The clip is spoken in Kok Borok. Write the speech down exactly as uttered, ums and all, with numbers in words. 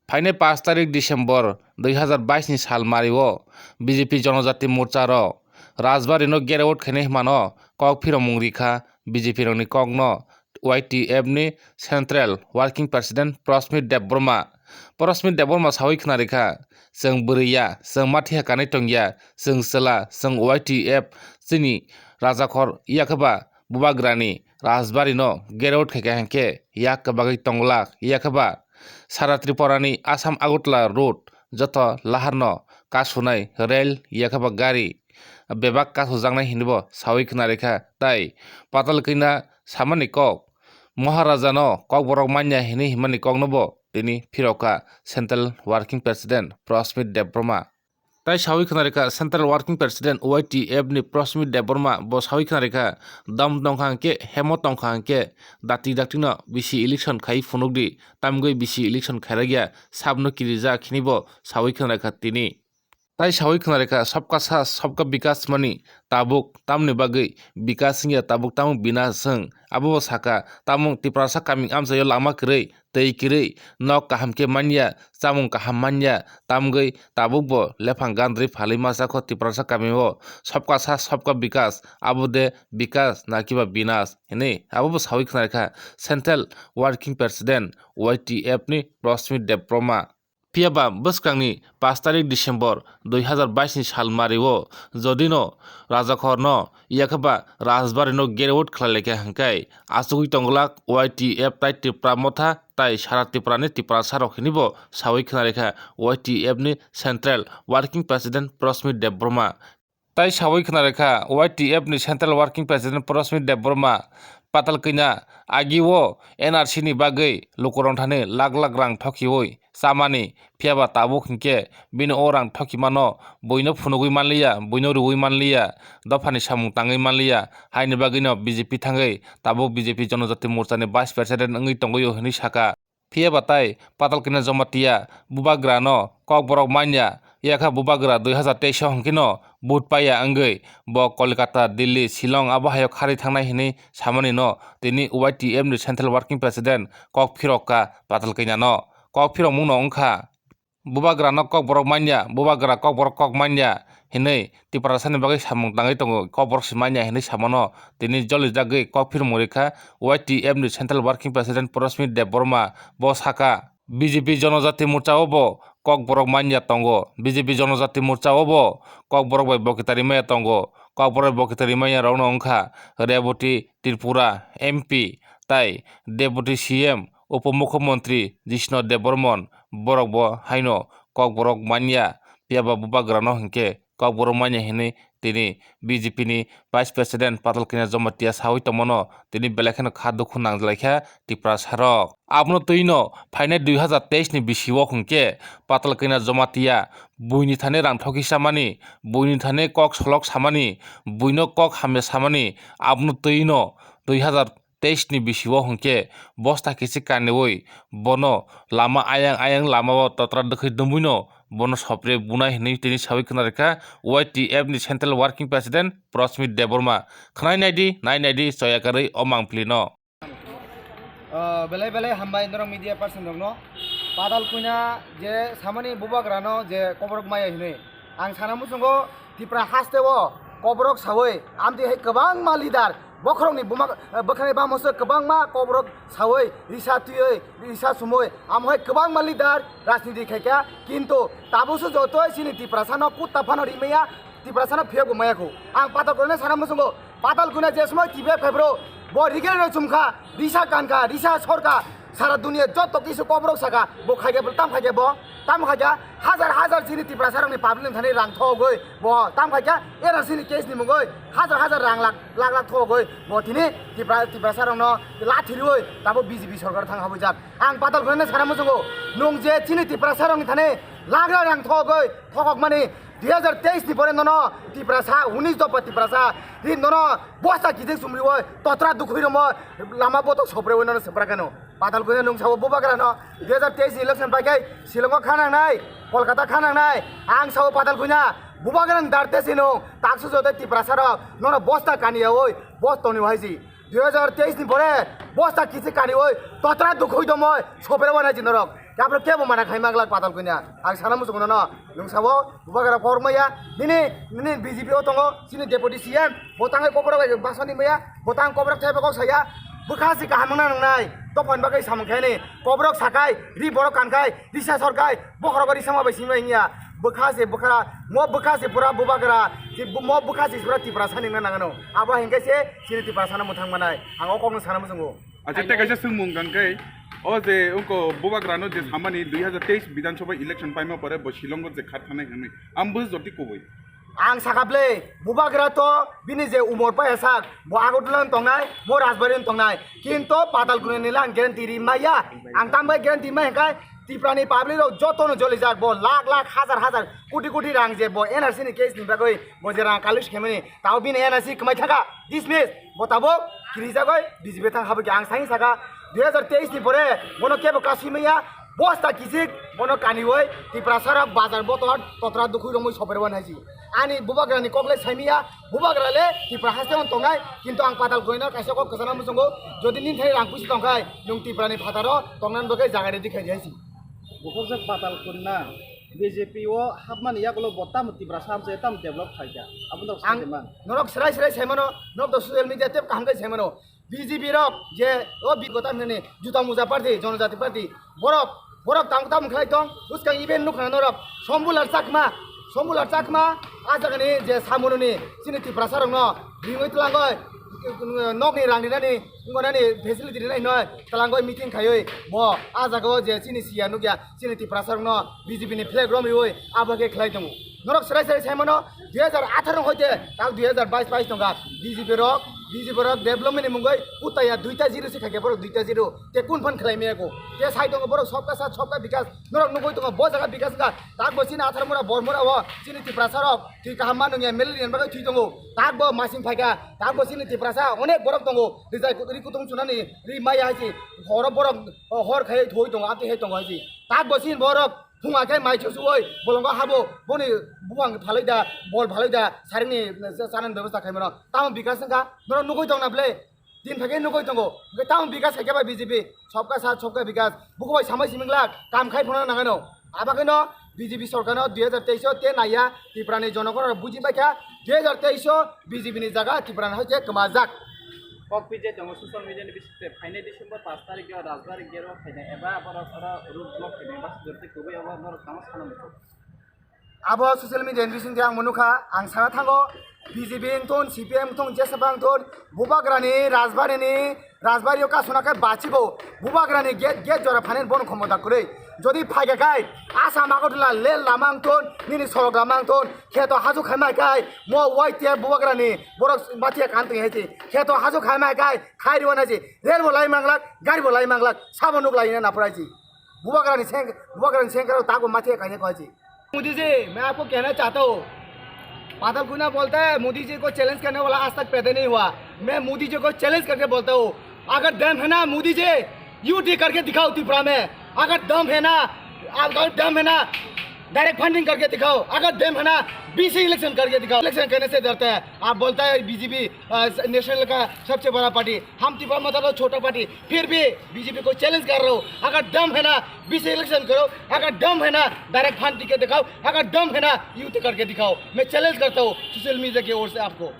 Phainai pash tarik December dui hazar bais ni sal mario B J P Jonojati Morcha rok Rajbari no get out khainai hwnmano kok phiromung rikha B J P rokni kokno Y T F ni Central Working President Prasmit Debbarma. Prasmit Debbarma sawi khna rikha, "Chwng bwrwi ya, chwng mathiya kanwi tongya, chwng chwla, chwng Y T F chini rajakhor yakhaba bubagrani Rajbari no get out khaikha hinkhe yak kwbagwi tongwlak yakhaba." Sara Tripura ni Assam Agartala road joto laharno kasunai rail yakhaba gari bebak kasujaknai hinwi bo sawi khna rikha, tai Patalkanya samani kok Maharaja no kokborok manya hinwi himani kokno bo tini phirokha Central Working President Prasmit Debbarma. Tai sawi khna rikha Central Working President Y T F ni Prasmit Debbarma bo sawi khna rikha, "Dam tongkha hinkhe, hemo tongkha hinkhe, dakti dakti no bisi election khai phunukdi, tamgwi bisi election khairakya, sabno kirijak," hinwi bo sawi khna rikha tini. Tai sawi khna rikha, "Sabka Saath, Sabka Vikas mani tabuk tamni bagwi vikas wngya, tabuk tamung binas wng." Abo bo sakha, tamung Tiprasa kaming amchaio lama kwrwi, twi kwrwi, nok kaham khe manya, chamung kaham manya, tamgwi tabuk bo lephang gandri phalwi masa kho Tiprasa kamio. "Sabka Saath, Sabka Vikas, abo de vikas na kiba binas," hinwi abo bo sawi khna rikha Central Working President Y T F ni Prasmit Debbarma. Phiya ba bwskangni pash tarik December dui hazar bais ni sal mario jodino rajakhorno yakhaba Rajbari no get out khlai laikha hinkhe achugwi tongwlak Y T F tai Tipra Motha tai sara Tripura ni Tiprasa rok hinwi bo sawi khna rikha Y T F ni Central Working President Prasmit Debbarma. Tai sawi khna rikha Y T F ni Central Working President Prasmit Debbarma, Patalkanya agi o N R C ni bagwi lukurok thani lakh lakh rang thokiwi chamani, phiya ba tabuk hinkhe bini o rang thokimano buino phunugwi manliya, buino rwui manliya, dophani samung tangwi manliya, haini bagwino B J P thangwi tabuk B J P Jonojati Morcha ni Vice President wngwi tongwi o hinwi sakha. Phiya ba tai Patalkanya Jamatia bubagrano kokborok manya, yakha bubagra dui hazar teis o hwnkhe no vote paiya wngwi bo Kolkata, Delhi, Shillong abo haio kharwi thangnai hinwi samani no tini Y T F ni Central Working President kok phirokha Patalkanya no. Kok phirokmung no wngkha, "Bubagrano kokborok manya, bubagra kokborok kok manya," hinwi Tiprasani bagwi samung tangwi tongo, kokborok se manya hinwi samano tini jolijagwi kok phirmung rikha Y T F ni Central Working President Prasmit Debbarma. Bo sakha, "B J P Jonojati Morcha o bo kokborok manya tongo, B J P Jonojati Morcha o bo kokborok bai bokitari maya tongo, kokborok bai bokitari manya rokno wngkha Rebati Tripura M P tai Deputy C M Upomukhyamantri Jishnu Debbarman, borok bo haino kokborok manya, phiya ba bubagrano hinkhe kokborok manya hinwi tini B J P ni Vice President Patalkanya Jamatia sawi tongmano tini belai kheno kha dukhu nanglaikha Tiprasa rok. Abono twino phainai dui hazar teis ni bisio hinkhe Patalkanya Jamatia buini thani rang thokwi chamani, buini thani kok solok samani, buino kok hamya samani, abono twino dui hazar teis ni bisio hinkhe bosta kichik kaniwi bono lama ayang ayang lamao totra dwkhwi dumwino bono sopre bunai hinwi tini sawi khna rikha Y T F ni Central Working President Prasmit Debbarma. Khwnai naidi, nai naidi, choya karwi o mangpili no. Ah, belai belai hambai norok media person rokno. Patalkanya je samani bubagrano je koborok maya hinwi. Ang sana muchungo Tipra haste o koborok sawi amtwi hai kwbangma leader bokhorokni buma, eh, bwkhani bamose kwbangma koborok sawi risa twiwi risa sumwi amo hai kwbangma leader rajniti khaikha, kintu tabukse jotoi chini Tiprasano kutta phano rimaya, Tiprasano phiyok bo maya kho. Ang Patalkanya sana muchungo, Patalkanya je somoi T V phai bro, bo rigel roi chumkha, risa kankha, risa sorkha, sara dunia joto kisu koborok saka, bo khaikhe bo tam khaikhe bo, tam khaikha, hajar hajar chini Tiprasa rokni public thani rang thogwi bo tam khaikha, N R C ni case ni mungwi hajar hajar rang lak lak lak thogwi bo tini Tipra, Tiprasa rokno lathi rwi tabo B J P sorkar thang habwijak. Ang Patalkanya sana muchungo, nung je chini Tiprasa rokni thani lagra rang thogwi thokokmani, dui hazar teis ni pore nono Tiprasa, unis dopha Tiprasa, ri nono bosta kichik chumriwi totra dukhwi romo lama botok soprewi nono sopra kano. Patalkanya nung sao bubagrano dui hazar teis ni election pai kai Shillong o khanangnai, Kolkata khanangnai, ang sao Patalkanya bubagrani darte sino taksu jote Tiprasa rok nono bosta kaniyawi bosta ni wahaisi. Dui hazar teis ni pore bosta kichik kaniwi totra dukhwi domoi soprewi nai jinorok. Kabrok kebo mana khai manglak patal kuina. Ang sana muchung nono. Nung sabo, bubagra kor maya. Nini, nini B J P o tongo, sini deputy C M. Bo tangai kobrok bai basani maya. Bo tang kobrok thai bakok saya. Bwkha si kaham wngna nangnai. Tophan bagwi samung khaini. Kobrok sakai, ri borok kankai, risa sorkai. Bokhorok ri sama bai sima hinya. Bwkha se bwkha, mo bwkha se pura bubagra. Si bu-, mo bwkha se pura Tiprasa ningna nangano. Abo hinkhe se sini Tiprasa no muthang manai. Ang o kokno sana muchungo. Acha, tei kaisa swngmung kang khe, o je wngko bubagrano je samani dui hazar teis Bidhan Sabha election paima pore bo Shillongo je khat thanai hwnwi, ang bo joti kubui. Ang sakha ble, bubagra to bini je umor paya sak, bo Agartala tongnai, bo Rajbari tongnai, kinto Patalkuni ni lang guarantee ri maya, ang tambai guarantee mai hwnkhe Tiprani public rok joto no jolijak, bo lakh lakh, hazar hazar, koti koti rang je bo N R C ni case ni bagwi bo je rang collect khaimani, tao bini N R C kwmai thaka, dismiss. Bo tabuk kirijagoi B J P thang habwi ang saini saka dui hazar teis ni pore bono kebo kasui maya bosta kichik bono kaniwoi Tiprasa rok bazar botor totra dukhui romwi soper wan haisi. Ani bubagra ni koklai saimaya bubagra le Tipra haste on tongnai kintu ang patal koino kaisa kok kwchana muchungo jodi nini thai rang puisi tongkhai nwng Tipra ni phataro tongnan bagwi jaga ready khai di haisi. Bukhukjak patal kunna B J P o hapmani yagulo bo tamo Tiprasa hamse tamo develop khaikha. Aboni rok ang saiman. Norok srai srai saimano, norok to social media tep kaham kai saimano. B J P rok je o bi kota hinani juta muja party, jonojati party, borok, borok tamo tamo khlai tong, bwskang event nukha norok, Sombular Chakma, Sombular Chakma, a jagani je samununi chini Tiprasa rokno ringoi twlangoi, nokni rang rinani, wngkha nani facility rinai hinoi twlangoi meeting khaioi bo a jagao je chini siya nukya, chini Tiprasa rokno B J P ni flag romriwi abo khe khlai tongo. Norok serai serai saimano dui hazar atharo hoite tak dui hazar bais bais tongkha. B J P rok, B J P rok development ni mungoi kutaya duita zero se khaikhe borok duita zero. Te kun phan khlai maya ko? Te sai tongo borok sobka sat sobka bikas. Norok nugui tongo bo jaga bikas wngkha. Tak bo chini atharo mura bor mura o chini Tiprasa rok thwi kaham ma nungya malaria ni bagwi thwi tongo. Tak bo masing phaikha. Tak bo chini Tiprasa onek borok tongo. Rijai ri kutung chunani ri maya hai si. Horo borok hor khai thwi tongo. Ati hai tongo hai si. Tak bo chini borok Phunga khe mai chuchuwi bolongo habo, boni buphang phalwi da, bol phalwi da, saringni chanani bebosta khaimano. Tamo bikas wngkha, norok nugui tongna ble? Din phai khe nugui tongo. Hwnkhe tamo bikas hai khe ba B J P, sobka sat, sobka bikas. Buku bai samai siming lak, kam khai phano nangano. Abo kheno B J P sorkarno dui hazar teis o te naiya, Tiprani jonogono buji baikha, dui hazar teis o B J P ni jaga Tiprani hai khe kwmajak. Kok pije tongo social media ni bisingtwi phainai December pash tarikh o Rajbari gate o phainai eba borok oro road block khainai bus dortwi kubui obo norok tamo sana muchung. Abo social media ni bisingtwi ang mwnukha, ang sana thango B J P wngthun, C P M wngthun, jesaba wngthun, bubagrani Rajbari ni, Rajbari o kasuna khe bachibo, bubagrani gate, gate jora phainai bono khomota kwrwi. Jodi phaikha khai, Assam Agartala lel lama wngthun, nini sorok lama wngthun, kheto hajuk khaima khai, mo Y T F bubagrani borok bathiya khan tong hai si, kheto hajuk khaima khai, khai rw nai si, rel bo lai manglak, gari bo lai manglak, sabo nuk lai na naprai si. Bubagrani seng, bubagrani sengkarok tak bo mathiya kaina koi si. Modi जी, मैं आपको कहना चाहता हूँ, पातलकुना बोलता है, मोदी जी को चैलेंज करने वाला आज तक पैदा नहीं हुआ। मैं मोदी जी को चैलेंज करके बोलता हूँ, अगर दम है ना मोदी जी, यू टी करके दिखाओ त्रिपुरा में। अगर दम है ना, अगर दम है ना, डायरेक्ट फंडिंग करके दिखाओ। अगर दम है ना, बी सी इलेक्शन करके दिखाओ। इलेक्शन करने से डरता है। आप बोलता है बी जे पी, अ, नेशनल का सबसे बड़ा पार्टी, हम त्रिपुरा मतलब छोटा पार्टी, फिर भी बी जे पी को चैलेंज कर रहे हो। अगर दम है ना, बी सी इलेक्शन करो। अगर दम है ना, डायरेक्ट फंड करके दिखाओ। अगर दम है ना, यू टी करके दिखाओ। मैं चैलेंज करता हूँ सोशल मीडिया की ओर से आपको।